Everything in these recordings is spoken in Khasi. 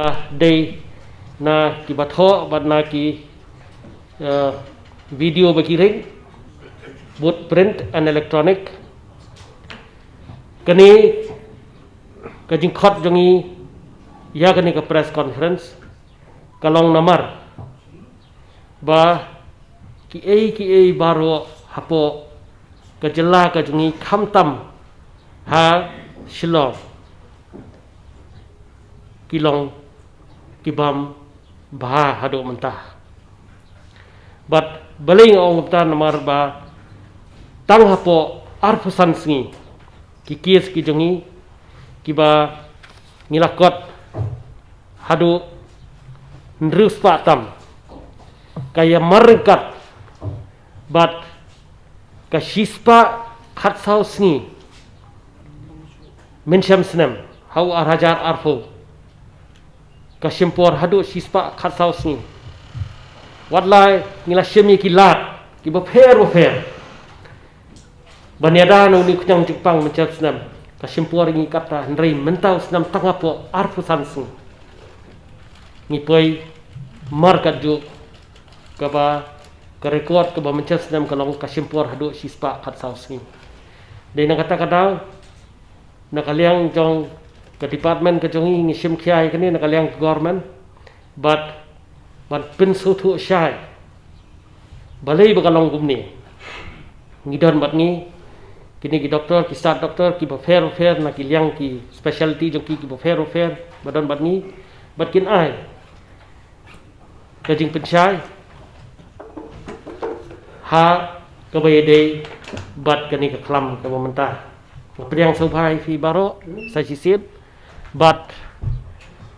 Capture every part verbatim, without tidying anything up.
Ah, dei na ki ba thoh bad na ki, eh, video ba ki ring, both print and electronic. Kane ka jingkhot jong ngi ïa kane ka press conference ka long namar ba kiei kiei baroh hapoh ka jylla ka jong ngi khamtam ha Shillong ki long ki bam bha haduh mynta. Bad balei nga ong kumta namar ba tang hapoh arphew san sngi ki case ki jong ngi kiba ngi la kot haduh hynriew spah tam ka ïa marryngkat bad ka shispah khatsaw sngi mynshem snem ha u ar hajar arphew ka shim por haduh shispah khatsaw sngi. Wat la ngi la shim ïa ki lad kiba pher ba pher ban ïada na une u khñiang jingpang mynshem snem, ka shim por ïa ngi katta, hynrei mynta u snem tang hapoh arphew san sngi. Ngi poi markatjuh kaba ka record kaba mynshem snem ka long ka shim por haduh shispah khatsaw sngi. Dei na kata ka daw na ka liang jong ka department ka jong ngi ngi shim khia ïa kane na ka liang ka government bad ban pynsngewthuh shai balei ba ka long kumne. Ngi don bad ngi kine ki doktor, ki stad doktor kiba pher ba pher na ki liang ki specialty jong ki kiba pher ba pher ba don bad ngi bad kin ai ka jingpynshai ha kaba ïadei bad kane ka khlam kaba mynta. Nga pdiang sngewbha ïa phi baroh sa shisien bad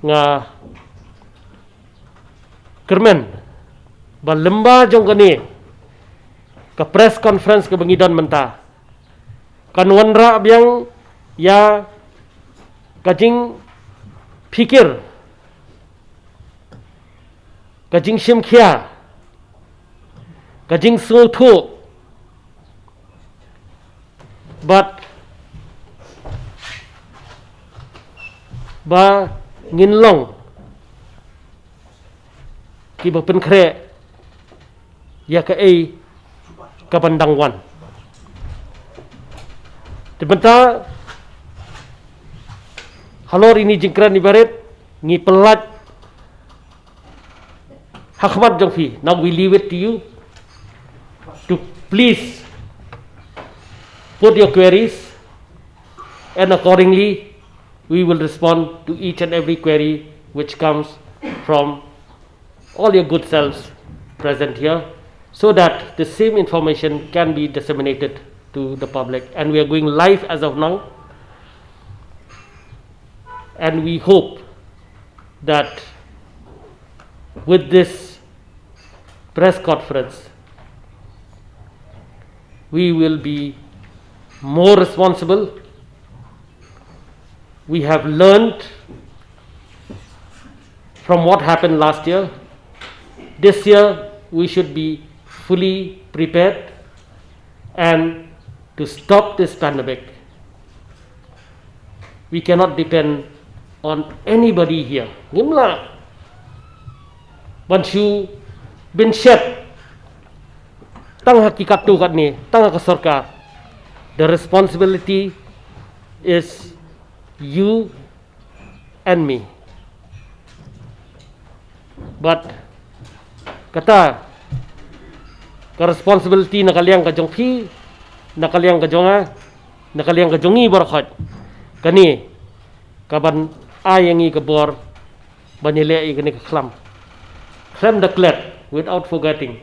nga kyrmen ba lyngba jong kane ka press conference kaba ngi don mynta kan wanrah biang ïa ka jingpikir, ka jingshim khia, ka jingsngewthuh bad ba ngin long kiba pynkhreh ïa kaei kaban dang wan. Te mynta halor ine i jingkren iba rit ngi pyllait ha khmat jong phi. Now we leave it to you to please put your queries, and accordingly we will respond to each and every query which comes from all your good selves present here, so that the same information can be disseminated to the public. And we are going live as of now. And we hope that with this press conference, we will be more responsible. We have learned from what happened last year. This year, we should be fully prepared. And to stop this pandemic, we cannot depend on anybody here. Ngim lah ban shu bynshet tang ha ki katto katne, tang ha ka sorkar. The responsibility is you and me. But kata ka responsibility na ka liang ka jong phi, na ka liang ka jong nga, na ka liang ka jong ngi baroh. Kane kaban ai ïa ngi ka bor ban ïaleh ïa kane ka khlam. Khlem da klet, without forgetting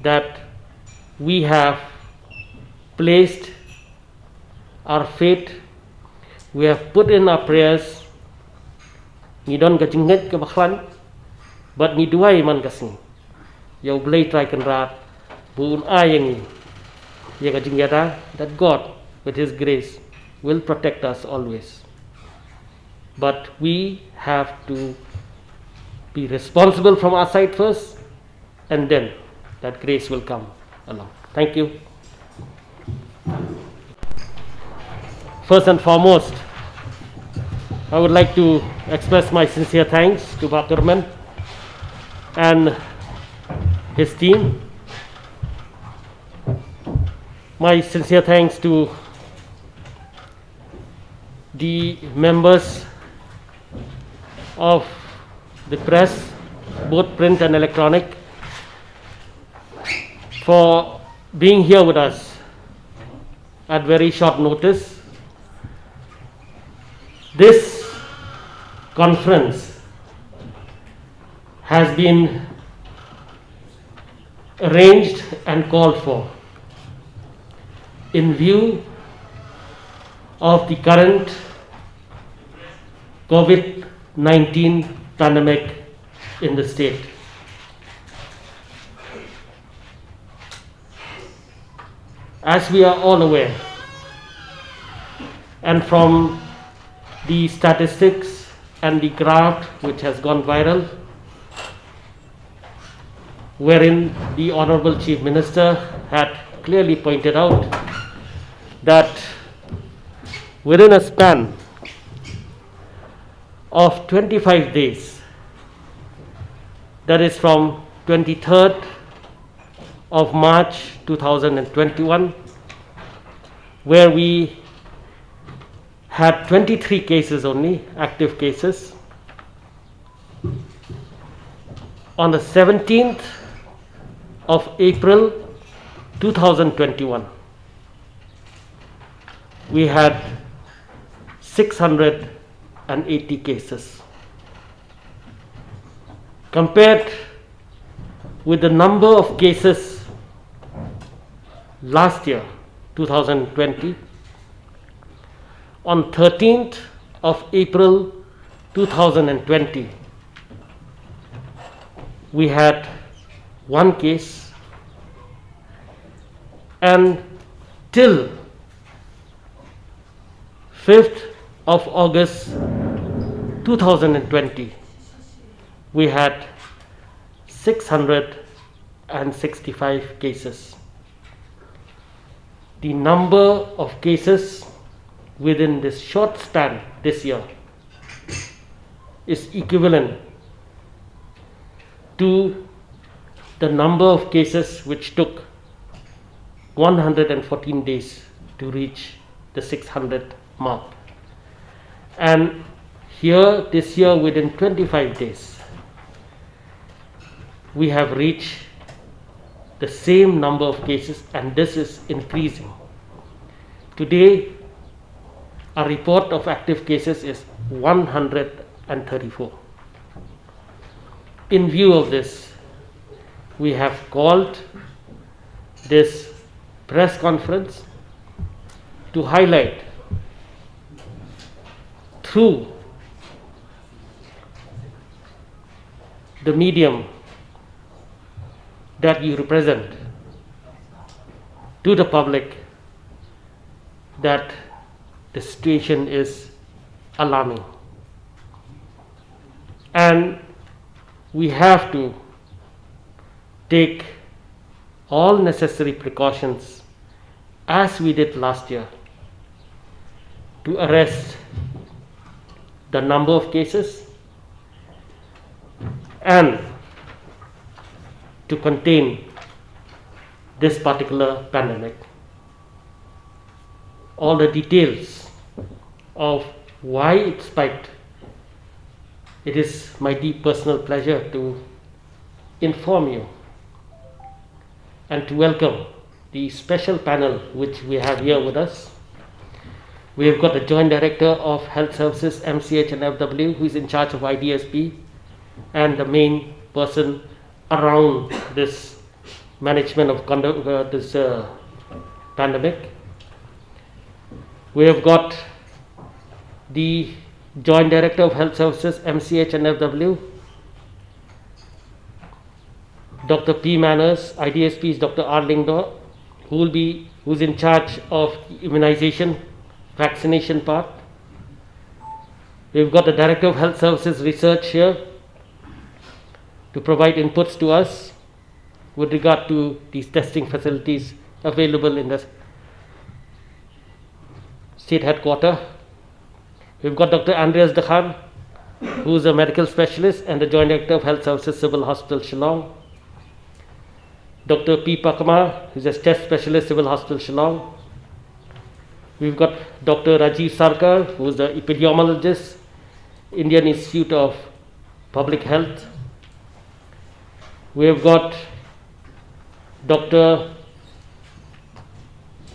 that we have placed our faith, we have put in our prayers. Ngi don ka jingngeit kaba khlaiñ bad ngi duwai man ka sngi ïa U Blei Trai Kynrad ba un ai ïa ngi ïa ka jingïada, that God with his grace will protect us always. But we have to be responsible from our side first, and then that grace will come along. Thank you. First and foremost, I would like to express my sincere thanks to Bah Thurman and his team. My sincere thanks to the members of the press, both print and electronic, for being here with us at very short notice. This conference has been arranged and called for in view of the current COVID nineteen pandemic in the state. As we are all aware, and from the statistics and the graph which has gone viral, wherein the Honorable Chief Minister had clearly pointed out that within a span of twenty-five days, that is from twenty-third of March two thousand and twenty-one, where we had twenty-three cases only, active cases. On the seventeenth of April two thousand twenty-one, we had six hundred and eighty cases. Compared with the number of cases last year, two thousand twenty, on thirteenth of April two thousand and twenty, we had one case, and till fifth of August two thousand and twenty, we had six hundred and sixty-five cases. The number of cases within this short span this year is equivalent to the number of cases which took one hundred and fourteen days to reach the six hundred mark. And here, this year, within twenty-five days, we have reached the same number of cases, and this is increasing. Today, our report of active cases is one hundred and thirty-four. In view of this, we have called this press conference to highlight through the medium that you represent to the public that the situation is alarming. And we have to take all necessary precautions, as we did last year, to arrest the number of cases and to contain this particular pandemic. All the details of why it spiked, it is my deep personal pleasure to inform you and to welcome the special panel which we have here with us. We have got the Joint Director of Health Services, M C H and F W, who is in charge of I D S P and the main person around this management of conduct, uh, this, uh, pandemic. We have got the Joint Director of Health Services, M C H and F W, Doctor P Manners, I D S P is Doctor R Lyngdoh, who will be, who's in charge of immunization, vaccination part. We've got the Director of Health Services Research here to provide inputs to us with regard to these testing facilities available in the state headquarter. We've got Doctor Andreas Dkhar, who is a medical specialist and the Joint Director of Health Services, Civil Hospital, Shillong. Doctor P Pakma, who's a chest specialist, Civil Hospital, Shillong. We've got Doctor Rajiv Sarkar, who's the epidemiologist, Indian Institute of Public Health. We've got Doctor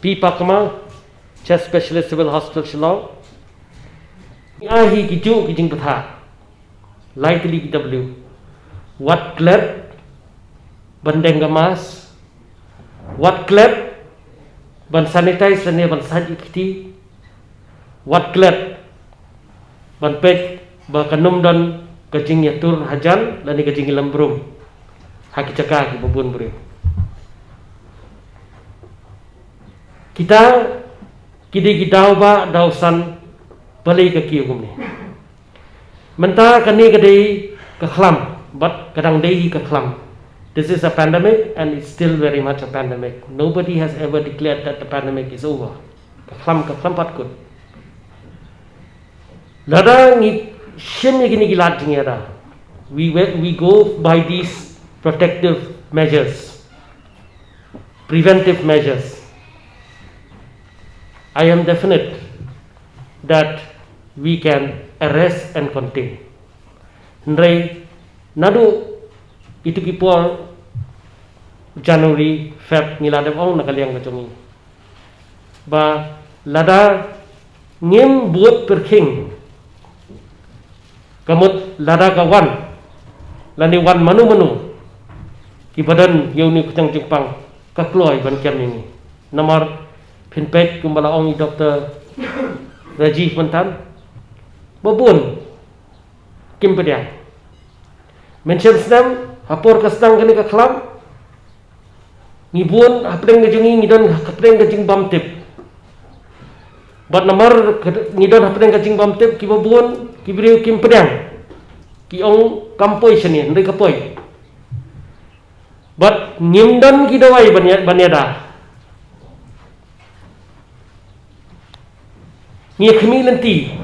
P Pakma, chest specialist, Civil Hospital, Shillong. Ngi ai hi ki juh ki jingbatai lai tylli ki W. Wat klet ban deng ka mask. Wat klet ban sanitize lane ban sait ïa ki kti. Wat klet ban peit ba kan ym don ka jingïatur hajan lane ka jingïalam brum ha ki jaka kiba bun briew. Kita ki dei ki daw ba daw san balei ka kiew kumne. Mynta kane ka dei ka khlam, bad ka dang dei hi ka khlam. This is a pandemic and it's still very much a pandemic. Nobody has ever declared that the pandemic is over. Ka khlam, ka khlam pat kut. Lada ngi shim ïa kine ki lad jingïada, we, we, we go by these protective measures, preventive measures. I am definite that we can arrest and contain. Hynrei naduh itu ki por January, Feb, ngi la dep ong na ka liang ka jong ngi ba lada ngim bud pyrkhing, ka mut lada ka wan lane wan mano mano kiba don ïa une u khñiang jingpang, ka kloi ban kem ïa ngi. Namar phin peit kumba la ong i Doctor Rajiv mynta, ba bun kim pdiang. Mynshem snem ha por ka sdang kane ka khlam, ngi bun hapdeng ka jong ngi ngi don hapdeng ka jingbymtip. Bad namar ka, ngi don hapdeng ka jingbymtip, kiba bun ki briew kim pdiang, ki ong kam poi shane, hynrei ka poi. Bad ngim don ki dawai ban ïa-, ban ïada. Ngi khmih lynti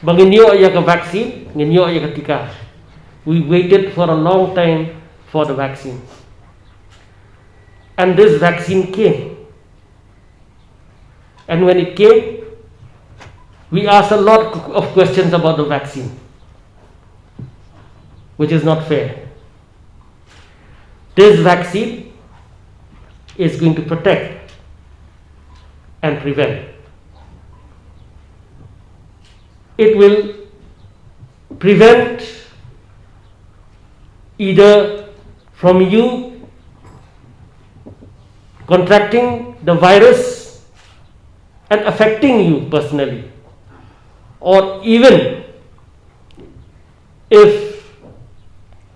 ba ngin ïoh ïa ka vaccine, ngin ïoh ïa ka tika. We waited for a long time for the vaccine. And this vaccine came. And when it came, we asked a lot of questions about the vaccine, which is not fair. This vaccine is going to protect and prevent. It will prevent either from you contracting the virus and affecting you personally, or even if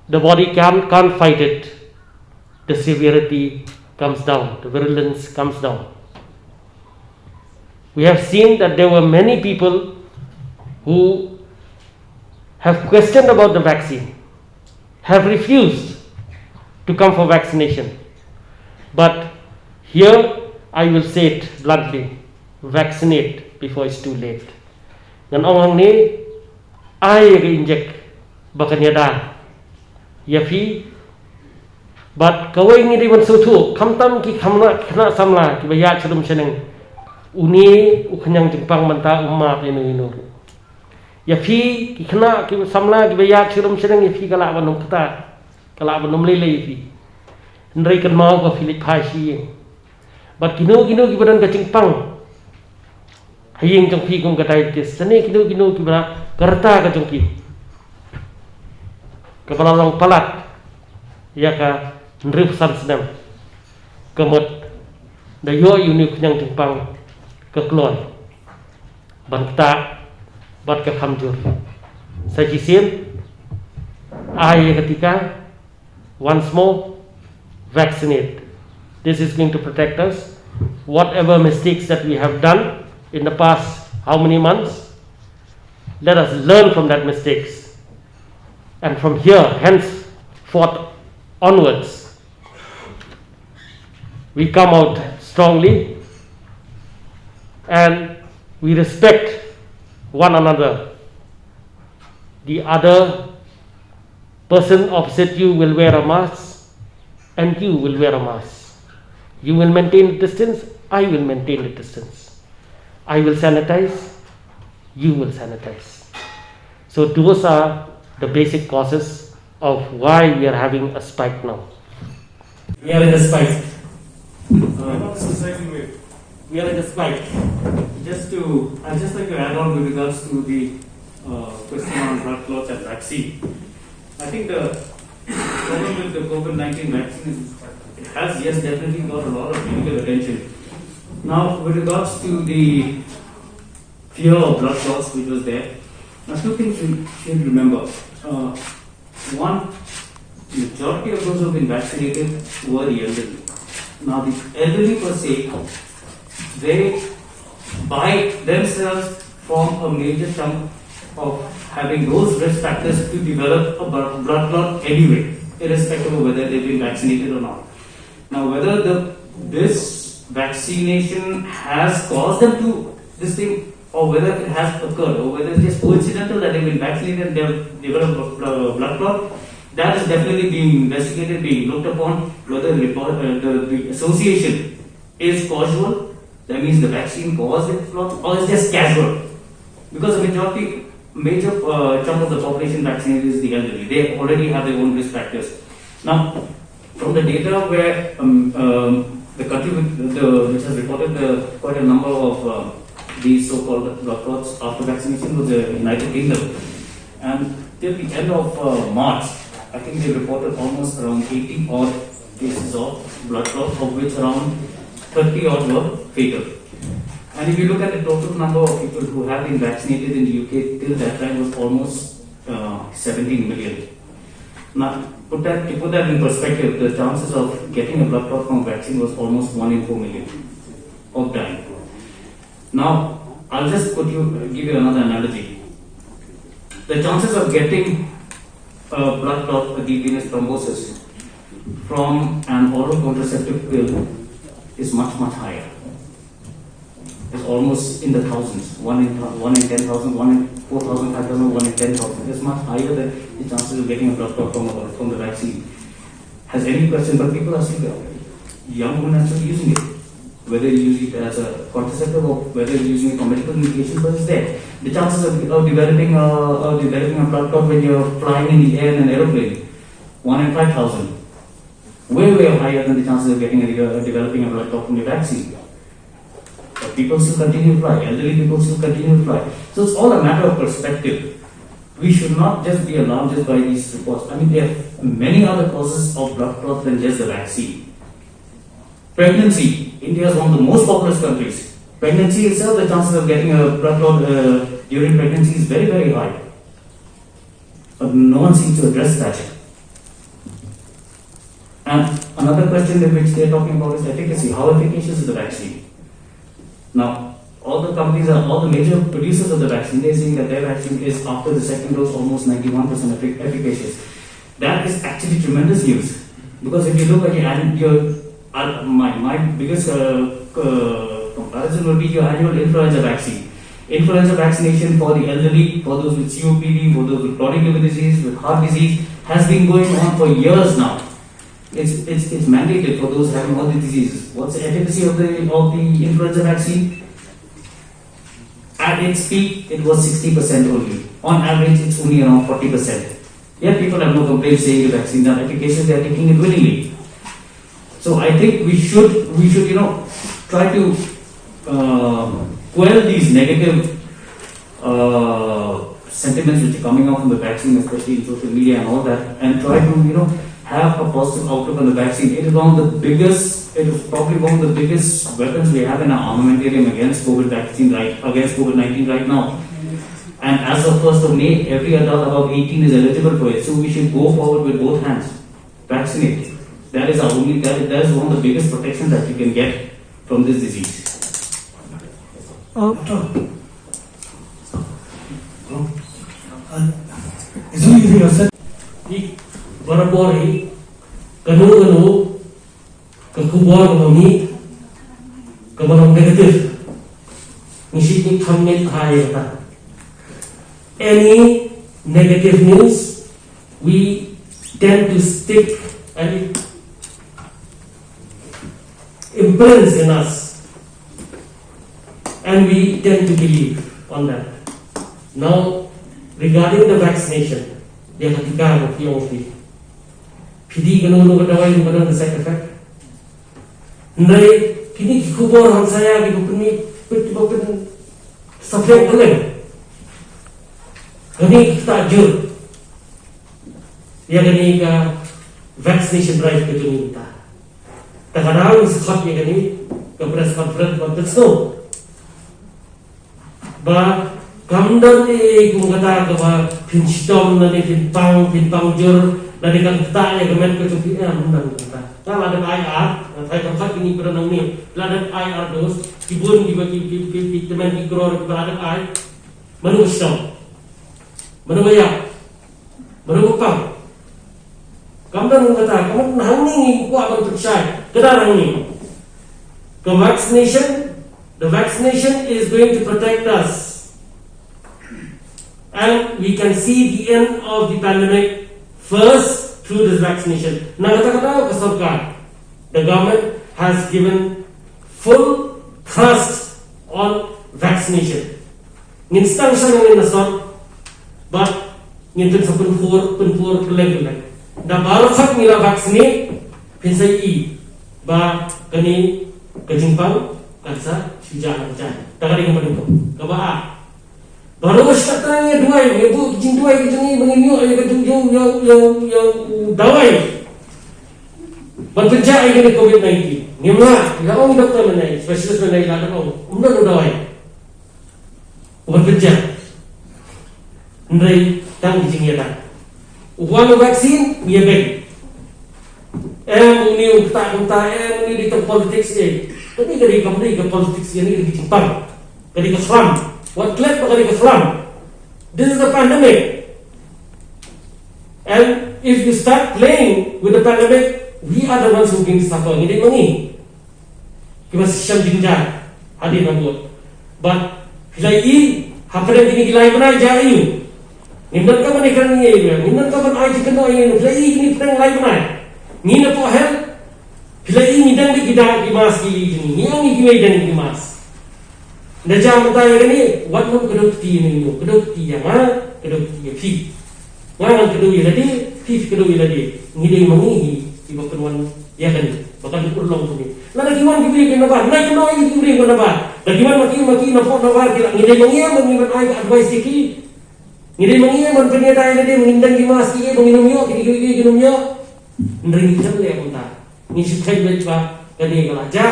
the body can, can't fight it, the severity comes down, the virulence comes down. We have seen that there were many people who have questioned about the vaccine, have refused to come for vaccination. But here I will say it bluntly, vaccinate before it's too late. Ngan ong hangne, ai ka injek ba kan ïada ïa phi. Bad kawei ngi dei ban sngewthuh, khamtam ki khynnah, khynnah samla kiba ïaid sharum shaneng, une u khñiang jingpang mynta um map ïano ïano. Ïa phi ki khynnah ki samla kiba ïaid sharum shaneng, ïa phi ka lah ban ym kata, ka lah ban ym lei lei ïa phi. Hynrei kynmaw ba phi leit phai sha ïing. Bad kino kino kiba don ka jingpang ha ïing jong phi kum ka diabetes, lane kino kino kiba ka rta ka jong ki kaba la long palat ïa ka hynriewphew san snem, ka mut da ïoh ïa une u khñiang jingpang ka kloi ban ktah bad ka kham jur. Sa shisien, ai ïa ka tika. Once more, vaccinate. This is going to protect us. Whatever mistakes that we have done in the past how many months, let us learn from that mistakes. And from here, henceforth onwards, we come out strongly and we respect one another. The other person opposite you will wear a mask, and you will wear a mask. You will maintain a distance, I will maintain a distance. I will sanitize, you will sanitize. So those are the basic causes of why we are having a spike now. We are in a spike. Uh, we are in a spike. Just to, I'd just like to add on with regards to the uh, question on blood clots and vaccine. I think the problem with the COVID nineteen vaccine is it has, yes, definitely got a lot of medical attention. Now, with regards to the fear of blood clots which was there, now two things we should remember. Uh, one, majority of those who've been vaccinated were the elderly. Now, the elderly per se, they by themselves form a major chunk of having those risk factors to develop a blood clot anyway, irrespective of whether they've been vaccinated or not. Now, whether the this vaccination has caused them to this thing, or whether it has occurred, or whether it's just coincidental that they've been vaccinated and they've developed a blood clot, that is definitely being investigated, being looked upon, whether the, uh, the, the association is causal, that means the vaccine caused the clot, or is just casual. Because the majority, major uh, chunk of the population vaccinated is the elderly. They already have their own risk factors. Now, from the data where um, um, the country with the, which has reported the, quite a number of uh, these so-called blood clots after vaccination was the United Kingdom. And till the end of uh, March, I think they reported almost around eighty odd cases of blood clot, of which around thirty odd were fatal. And if you look at the total number of people who have been vaccinated in the U K till that time was almost uh, seventeen million. Now, put that, to put that in perspective, the chances of getting a blood clot from a vaccine was almost one in four million of dying. Now, I'll just put you, give you another analogy. The chances of getting a blood clot, a deep venous thrombosis, from an oral contraceptive pill is much, much higher. It's almost in the thousands. One in, one in ten thousand, one in four thousand, five thousand, one in ten thousand. It's much higher than the chances of getting a blood clot from, a, from the vaccine. Has any question, but people are still, young women are still using it. Whether you use it as a contraceptive or whether you're using it for medical indication, but it's there. The chances of, of developing a, of developing a blood clot when you're flying in the air in an aeroplane, one in five thousand. Way, way higher than the chances of getting a, developing a blood clot from your vaccine. But people still continue to fly. Elderly people still continue to fly. So it's all a matter of perspective. We should not just be alarmed just by these reports. I mean, there are many other causes of blood clots than just the vaccine. Pregnancy. India is one of the most populous countries. Pregnancy itself, the chances of getting a blood clot uh, during pregnancy is very, very high. But no one seems to address that. And another question in which they're talking about is efficacy. How efficacious is the vaccine? Now, all the companies are, all the major producers of the vaccine, they're saying that their vaccine is, after the second dose, almost ninety-one percent effic- efficacious. That is actually tremendous news. Because if you look at your, your uh, my, my biggest uh, uh, comparison would be your annual influenza vaccine. Influenza vaccination for the elderly, for those with C O P D, for those with chronic liver disease, with heart disease, has been going on for years now. It's, it's, it's mandated for those having all the diseases. What's the efficacy of the, of the influenza vaccine? At its peak, it was sixty percent only. On average, it's only around forty percent. Yet people have no complaints saying the vaccines are efficacious, they are taking it willingly. So I think we should, we should, you know, try to uh, quell these negative uh, sentiments which are coming out from the vaccine, especially in social media and all that, and try to, you know, have a positive outlook on the vaccine. It is one of the biggest, it is probably one of the biggest weapons we have in our armamentarium against COVID vaccine right, against COVID nineteen right now. And as of first of May, every adult above eighteen is eligible for it. So we should go forward with both hands. Vaccinate. That is our only, that, that is one of the biggest protection that you can get from this disease. Oh. Is it easy to say? Ni barabor hi kano kano ka khubor kaba mih kaba long negative. Ngi shu kham mih ha ïa kata. any negative news, we tend to stick and it imprints in us, and we tend to believe on that. Now, regarding the vaccination, dia ka tika ba phi ong phi. Phi dei kano kano ka dawai ba don ka side effect. Hynrei kine ki khubor hangta ki ba pynmih, pyn, ba pynsaphriang kylleng. Kane ka ktah jur ïa kane ka vaccination drive ka jong ngi mynta. Te ka dang sa khot ïa kane ka press conference ban pynsngew ba kam don ei ei kum kata kaba phin shitom lane phin pang, phin pang jur lane kan ktah ïa ka met ka jong phi, em, ym don kata. Nga la dep ai ar, nga tharai pyrkhat kine ba don hangne, la dep ai ar dos, ki bun kiba ki, ki, ki, ki tymmen ki klur kiba la dep ai. Mano ba shitom? Mano ba ïap? Mano ba pang? Kam don kata, kam don hangne ngi kwah ban pynshai. Ka dang hangne. Ka vaccination, the vaccination is going to protect us. And we can see the end of the pandemic first through this vaccination. Na kata kata ka sorkar, the government has given full thrust on vaccination. Ngin sdang sha ngin na sor, bad ngin pynsa pynpur, pynpur kylleng kylleng. Da baroh khat ngi la vaccinate, phin sa ïohi ba kane ka jingpang kan sa shu jah, jah. Da ka dei ka pynpur. Kaba ar. Baroh shi katta ngi duwai, ngi buh jingduwai ka jong ngi ba ngin ïoh ïa ka jong, jong, jong, jong, jong u dawai ban pynjah ïa kane COVID nineteen. Ngim lah, la ong doktor mynne, specialist mynne la ong, ym don u dawai. Uban pynjah. Hynrei tang ki jingïada. U wan u vaccine, ïa beng. Em, uni u ktah kumta, em, uni dei tang politics eh. Kane ka dei kam dei ka politics, ïa ni ka dei ka jingpang. Ka dei ka khlam. Wat klet ba ka dei ka khlam. This is a pandemic. And if you start playing with the pandemic, we are the ones who going to suffer. Ngi dei ma ngi. Kiba shisha jingjia hadien nangta. Bad phi la ïohi hapdeng kine ki lai bnai jia aiu? Ngim don kaban ïakren ïa u, ngim don kaban ai jingkynnoh ïa u. Phi la ïohi kine pdeng lai bnai. Ngi na pdeng health, phi la ïohi ngi don ki, da ki mask ki, ïohi ngi, ngi ong ïa kiwei don ki mask. Nda jia mynta ïa kane, wat nym kdew kti ïa u, kdew kti ïa nga, kdew kti ïa phi. Nga ngan kdew ïa lade, phi phi kdew ïa lade. Ngi dei ma ngi hi kiba pynwan ïa kane ba kan urlong kumne. Lada ki wan ki briew ki nabar, nai kynnoh ïa ki briew ki nabar. Da ki wan ma ki, ma ki na pdeng nabar ki la, ngi dei ma ngi em, ngi ban ai ka advice ïa ki. Ngi dei ma ngi em ban pynïadei ïa lade, ngi don ki mask ki, ba ngin ym ïoh, ki dei ki, ki, ki ym ïoh. Hynrei ngi khlem leh kumta. Ngi shu thait beit ba kane ka la jah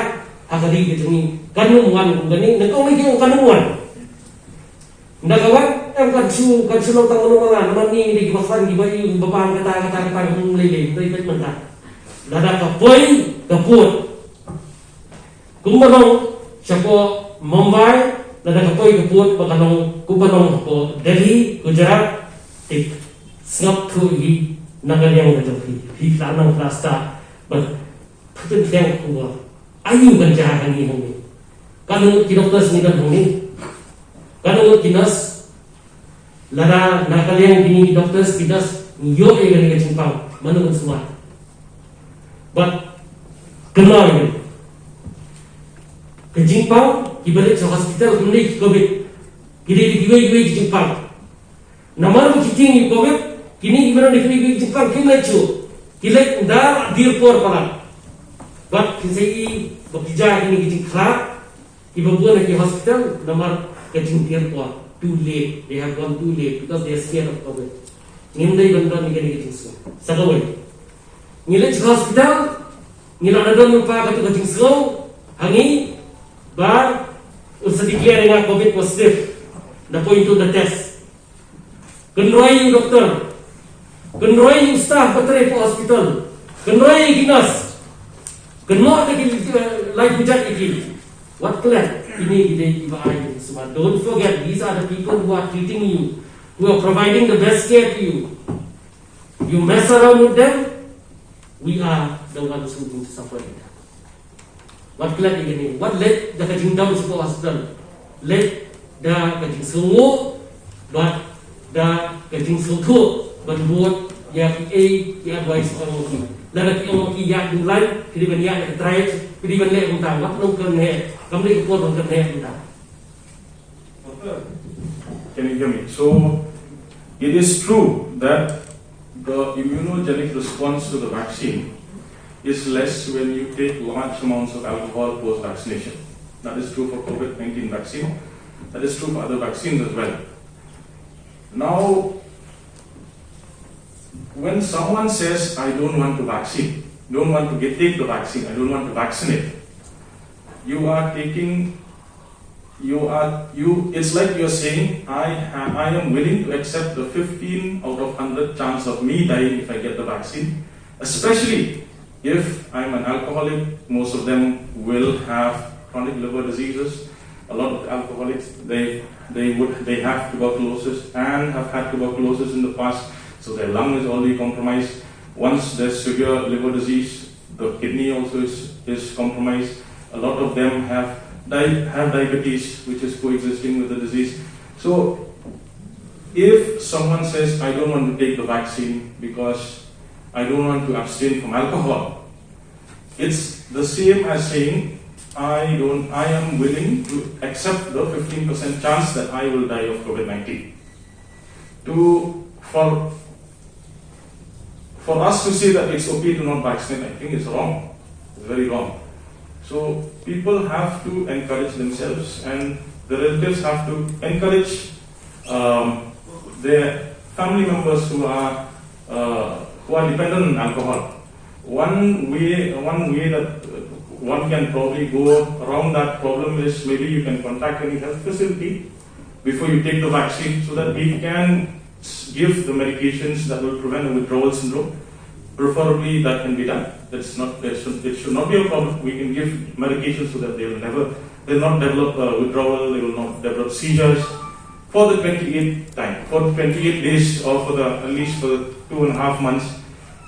ha ka ri ka jong ngi. Kan ym wan kum kane, nyngkong ngi ki ong kan ym wan. Nda ka wan, em, kan shu, kan shu long tang mano mano, namar ngi dei kiba khlaiñ, kiba ïoh, kiba pang kata, kata, kata, kum lei lei, dei beit mynta. Lada ka poi ka pud, kumba long shapoh Mumbai, lada ka poi ka pud ba ka long kumba long hapoh Delhi, Gujarat, te sngap thuh hi na ka liang ka jong phi, phi la nang plastar, ba phi pyntheng khubor. Aiu kan jia hangne hangne? Katno ngut ki doctors ngi don hangne? Katno ngut ki nurse? Lada na ka liang kine ki doctors ki nurse ngi ïoh ïa kane ka jingpang, mano ban sumar? Bad kynmaw ïa ka jingpang, kiba leit sha hospital kim leit covid, ki leit kiwei kiwei ki jingpang. Namar ba ki tieng ïa covid, kine kiba don ïa kine ki jingpang kim leit shuh. Ki leit ynda la dier por palat. Bad phin sa ïohi ba ki jia kine ki jingkhlad, kiba bun ha ki hospital namar ka jingdier por. Too late, they have gone too late because they are scared of covid. Ngim dei ban don ïa kine ki jingsngew. Sa kawei, ngi leit sha hospital, ngi la da don lypa katu ka jingsngew ha ngi ba un sa declare ïa nga covid positive. Da poi into the test. Kynroi ïa u doktor. Kynroi ïa u staff ba trei hapoh hospital. Kynroi ïa ki nurse. Kynnoh da ki, eh, lai pujat ïa ki. Wat klet, kine ki dei kiba ai jingsumar. Don't forget, these are the people who are treating you, who are providing the best care to you. You mess around with them, we are the ones who going to suffer later. Wat klet ïa kine, wat leit da ka jingdom sha ka hospital. Leit da ka jingsngew, bad Da ka jingsngewthuh ban bud ïa kiei ki advice ong ki. Lada ki ong ki ïa dulan, ki dei ban ïa ka trai, ki dei ban leh kumta, wat nang kane, kam dei ka por ban kane kumta. Can you hear me? So, it is true that the immunogenic response to the vaccine is less when you take large amounts of alcohol post vaccination. That is true for COVID nineteen vaccine. That is true for other vaccines as well. Now, when someone says, "I don't want to vaccine, don't want to get, take the vaccine, I don't want to vaccinate," you are taking, you are, you, it's like you're saying, "I, ha- I am willing to accept the fifteen out of hundred chance of me dying if I get the vaccine," especially if I'm an alcoholic. Most of them will have chronic liver diseases. A lot of alcoholics, they, they would, they have tuberculosis and have had tuberculosis in the past, so their lung is already compromised. Once there's severe liver disease, the kidney also is, is compromised. A lot of them have di- have diabetes, which is coexisting with the disease. So, if someone says, "I don't want to take the vaccine because I don't want to abstain from alcohol," it's the same as saying, "I don't, I am willing to accept the fifteen percent chance that I will die of COVID nineteen." To, for, for us to say that it's okay to not vaccinate, I think it's wrong. It's very wrong. So people have to encourage themselves, and the relatives have to encourage um, their family members who are uh, who are dependent on alcohol. One way, one way that uh, one can probably go around that problem is maybe you can contact any health facility before you take the vaccine, so that we can s- give the medications that will prevent the withdrawal syndrome. Preferably, that can be done. That's not, that should, it should not be a problem. We can give medications so that they will never, they will not develop uh, withdrawal, they will not develop seizures for the twenty-eighth time, for the twenty-eight days, or for the, at least for the two and a half months.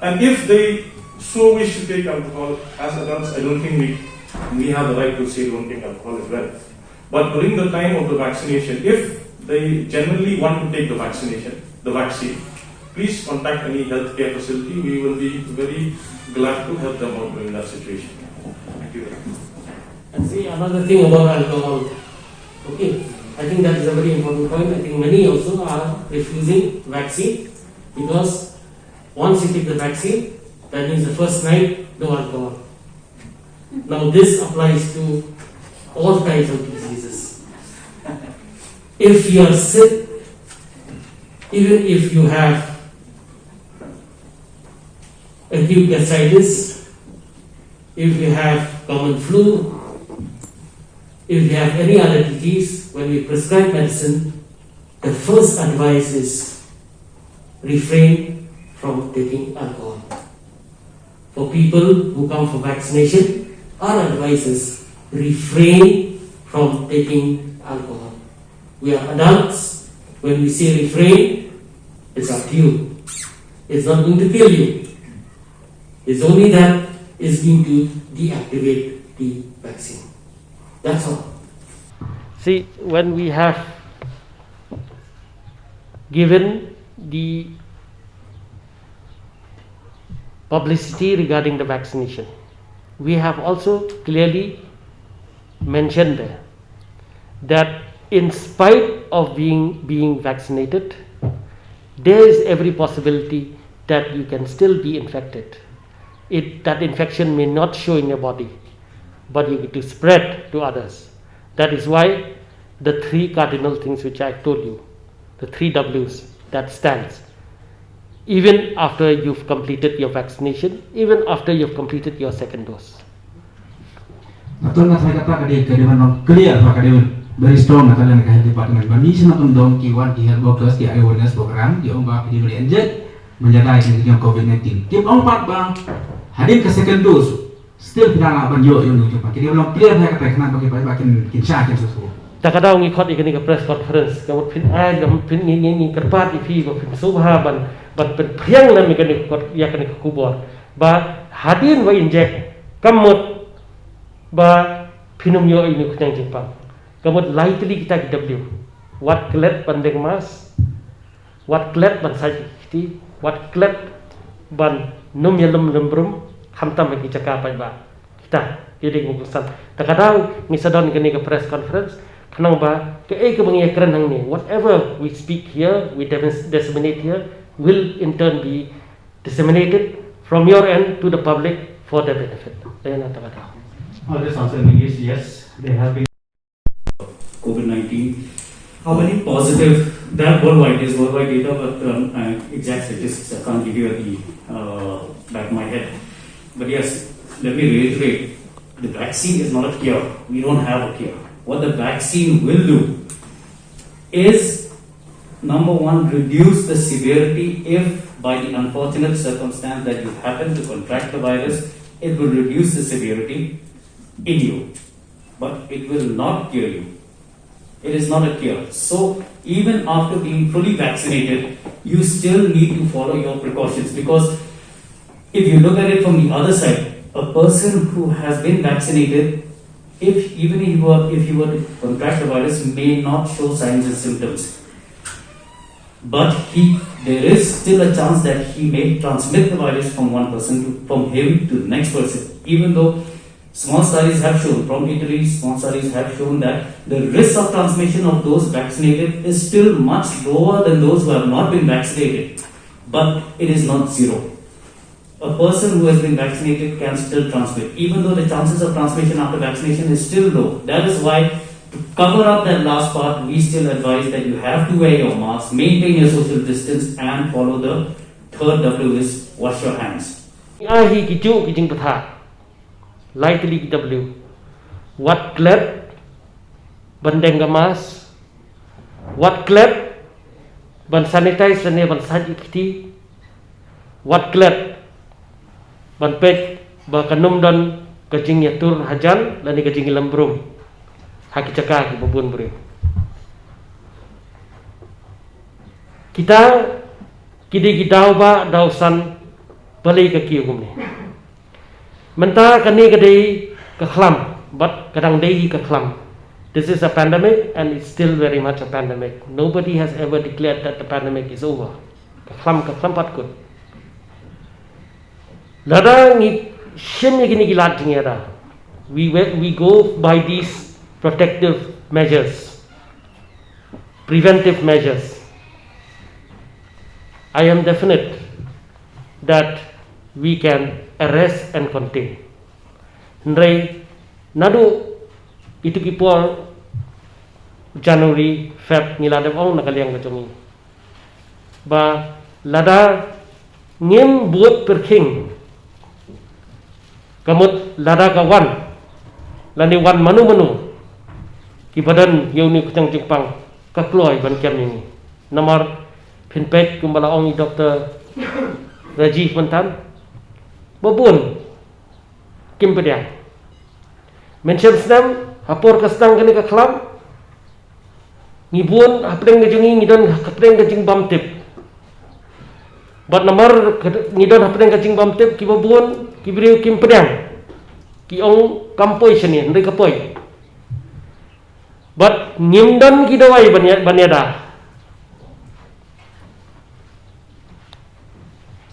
And if they so wish to take alcohol, as adults, I don't think we, we have the right to say don't take alcohol as well. But during the time of the vaccination, if they genuinely want to take the vaccination, the vaccine, please contact any healthcare facility. We will be very glad to help them out during that situation. Thank you very much. And see, another thing about alcohol. Okay, I think that is a very important point. I think many also are refusing vaccine because once you take the vaccine, that means the first night, no alcohol. Now, this applies to all kinds of diseases. If you are sick, even if you have acute gastritis, if you have common flu, if you have any other disease, when we prescribe medicine, the first advice is refrain from taking alcohol. For people who come for vaccination, our advice is refrain from taking alcohol. We are adults. When we say refrain, it's up to you. It's not going to kill you. It's only that it's going to deactivate the vaccine. That's all. See, when we have given the publicity regarding the vaccination, we have also clearly mentioned there that in spite of being, being vaccinated, there is every possibility that you can still be infected. It, that infection may not show in your body, but you get to spread to others. That is why the three cardinal things which I told you, the three W's, that stands. Even after you've completed your vaccination, even after you've completed your second dose. Aton na thai kata ka dei ka dei ban clear ba ka dei very strong na ka dei ka health department ba ni sna tum dong ki wan ki health workers ki awareness program ki ong ba ki dei ban inject ban jada ki jong covid nineteen ki ong pat ba hadin ka second dose still phi dang lah ban ïoh ïoh nujung pat ki dei ban clear na ka thai khnang ba ki pat ba kin kin sha kin susu. Ta ka daw ngi khot ïa kane ka press conference ka mut phin ai ka phin ngi ngi ngi kyrpad ïa phi ba phin sngewbha ban ban pynphriang lem ïa kane ka kot ïa kane ka khubor ba hadien ba inject ka mut ba phin ym ïoh ïa une u khñiang jingpang. Ka mut lai tylli kita ki W. Wat klet ban deng mask. Wat klet ban sait kti, wat klet ban nym ïalum lum brum, khamtam ha ki jaka paidbah. Kita, ïa dei ka kongsan. Ta ka daw ngi sa don kane ka press conference, khnang ba kaei kaba ngi ïakren hangne, whatever we speak here, we demis- disseminate here, will in turn be disseminated from your end to the public for their benefit. Ïa na ta ka daw. I'll just answer in English. Yes, there have been COVID nineteen. How many positive? That worldwide is worldwide data, but um, uh, exact statistics I can't give you at the uh, back of my head. But yes, let me reiterate: the vaccine is not a cure. We don't have a cure. What the vaccine will do is, number one, reduce the severity if, by the unfortunate circumstance that you happen to contract the virus, it will reduce the severity in you, but it will not cure you. It is not a cure. So, even after being fully vaccinated, you still need to follow your precautions, because if you look at it from the other side, a person who has been vaccinated, if even if you were if you were to contract the virus, may not show signs and symptoms, but he there is still a chance that he may transmit the virus from one person to from him to the next person, even though small studies have shown, from Italy, small studies have shown that the risk of transmission of those vaccinated is still much lower than those who have not been vaccinated. But it is not zero. A person who has been vaccinated can still transmit, even though the chances of transmission after vaccination is still low. That is why, to cover up that last part, we still advise that you have to wear your mask, maintain your social distance, and follow the third W is wash your hands. Ngi ai hi ki juh ki jingpyntha lai tylli ki W. Wat klet ban deng ka mask, wat klet ban sanitize lane ban sait ïa ki kti, wat klet ban peit ba kan ym don ka jingïatur hajan lane ka jingïalum brum ha ki jaka kiba bun briew. Kita ki dei ki daw ba daw san, balei ka kiew kumne. Mynta kane ka dei ka khlam, bad ka dang dei hi ka khlam. This is a pandemic and it's still very much a pandemic. Nobody has ever declared that the pandemic is over. Ka khlam, ka khlam pat kut. Lada ngi shim ïa kine ki lad jingïada, we, we, we go by these protective measures, preventive measures. I am definite that we can arrest and contain. Hynrei naduh itu ki por January, Feb, ngi la dep ong na ka liang ka jong ngi ba lada ngim bud pyrkhing, ka mut lada ka wan lane wan mano mano kiba don ïa une u kynjang jingpang, ka kloi ban kem ïa ngi. Namar phin peit kumba la ong i Doctor Rajiv mynta, ba bun kim pdiang. Mynshem snem ha por ka sdang kane ka khlam, ngi bun hapdeng ka jong ngi ngi don hapdeng ka jingbymtip. Bad namar ngi don hapdeng ka jingbymtip, kiba bun ki briew kim pdiang, ki ong kam poi shane, hynrei ka poi. Bad ngim don ki dawai ban ïada.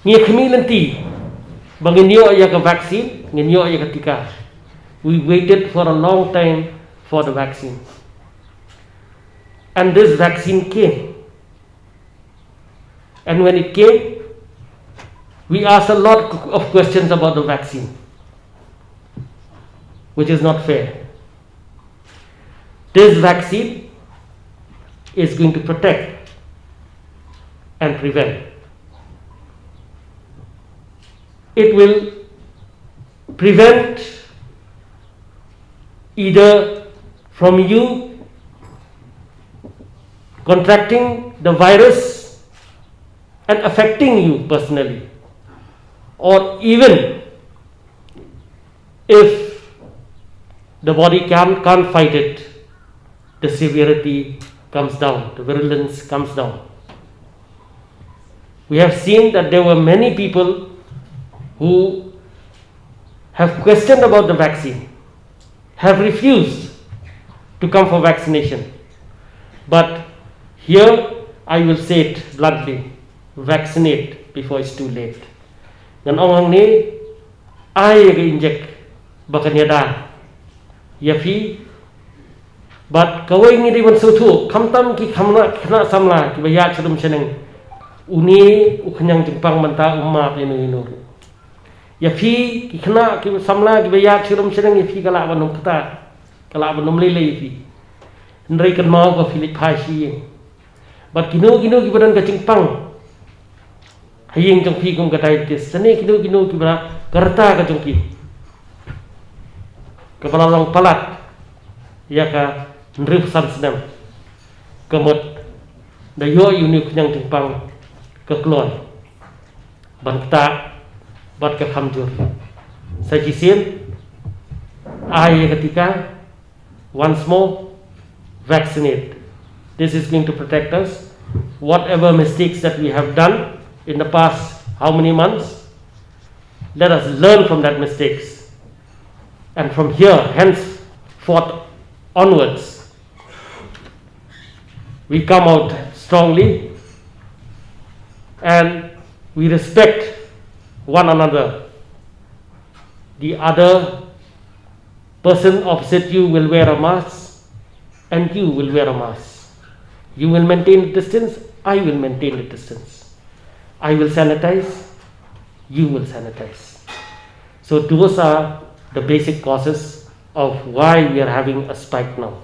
Ngi khmih lynti ba ngin ïoh ïa ka vaccine, ngin ïoh ïa ka tika. We waited for a long time for the vaccine. And this vaccine came. And when it came, we asked a lot of questions about the vaccine, which is not fair. This vaccine is going to protect and prevent. It will prevent either from you contracting the virus and affecting you personally, or even if the body can, can't fight it, the severity comes down, the virulence comes down. We have seen that there were many people who have questioned about the vaccine, have refused to come for vaccination. But here, I will say it bluntly, vaccinate before it's too late. Ngan ong hangne, ai ka injek ba kan ïada ïa phi. Bad kawei ngi dei ban sngewthuh, khamtam ki khynnah, khynnah samla kiba ïaid sha rum sha neng, une u khñiang jingpang mynta um map ïano ïano ruh. Ïa phi ki khynnah ki samla kiba ïaid sha rum sha neng, ïa phi ka lah ban ym kata, ka lah ban ym lei lei ïa phi. Hynrei kynmaw ba phi leit phai sha ïing. Bad kino kino kiba don ka jingpang ha ïing jong phi kum ka diabetes, sane kino kino kiba ka rta ka jong ki, kaba la long palat ïa ka hynriewphew san snem, ka mut da ïoh ïa une u khñiang jingpang ka kloi ban ktah bad ka kham jur. Sa shisien, ai ïa ka tika, once more, vaccinate. This is going to protect us. Whatever mistakes that we have done in the past how many months, let us learn from that mistakes. And from here, henceforth onwards, we come out strongly and we respect one another. The other person opposite you will wear a mask and you will wear a mask. You will maintain a distance, I will maintain a distance. I will sanitize, you will sanitize. So those are the basic causes of why we are having a spike now.